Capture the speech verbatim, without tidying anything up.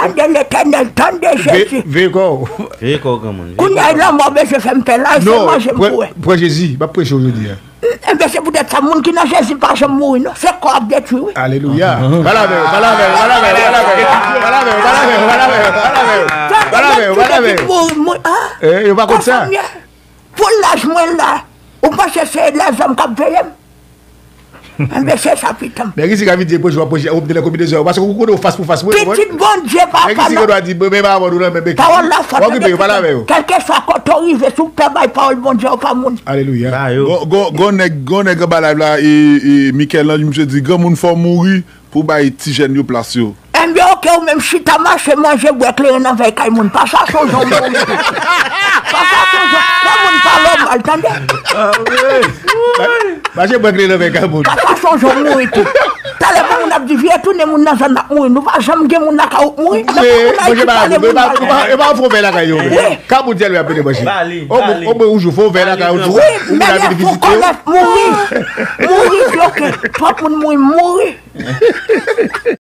Tande Letènèl, tande Jezi. Veye kò w. Veye kò w, granmoun. Kounye a, lanmò bezwen fè m pè la, se manje m pou wè. Pran Jezi, m ap preche w jodi a. Enben, se poutèt sa, moun ki nan Jezi pa janm mouri, non. Se kò ap detwi, wi. Alelouya. Pale avè yo, pale avè yo, pale avè yo, pale avè yo. Pale avè yo, pale avè yo, pale avè yo, pale avè yo. Pale avè yo, pale avè yo. Mouri, mouri, ah. Eh, yo pa konn sa. Pou laj mwen la, ou panse se lèzòm k ap veye m? Enben, se sa, pitit m. Nèg isi ka vin di, pwoche, pwoche, ou mete nan konbinezon, paske ou konnen ou fas pou fas, mwen, mwen. Pitit Bondye pa ka nan. Nèg isi gen dwa di, men, men, pa avè nou nan menm ekip. Pawòl la fòt. W okipe yo, pale avè yo. Kèlkeswa kote w rive, si w pè bay pawòl Bondye, ou pa moun. Alelouya. Gon, gon, gon nèg, gon nèg anba live la, e, e, Michel lan, misye di, granmoun fò mouri pou bay ti jèn yo plas yo. Enben, oke, ou menm chita, mache, manje, bwè kleren nan vèy kay moun. Pase w sonje w mouri tou. Pase w sonje w, fò moun pale w mal, tande? Mache bwè kleren nan vèy kay moun. Pase w sonje w mouri tou. Talè pou moun ap di, vye tounen moun nan zòn ap mouri. Nou pa janm gen moun lakay ou k mouri. Nan pa moun nan ekip pale moun mal. E pa fè w vèy lakay yo. Ka moun di al ap mete manje. Omwen, omwen, yon jou, fè w vèy lakay ou tou. Wi, men fò konnen mouri. Mouri, bloke. Twòp moun mouri, mouri.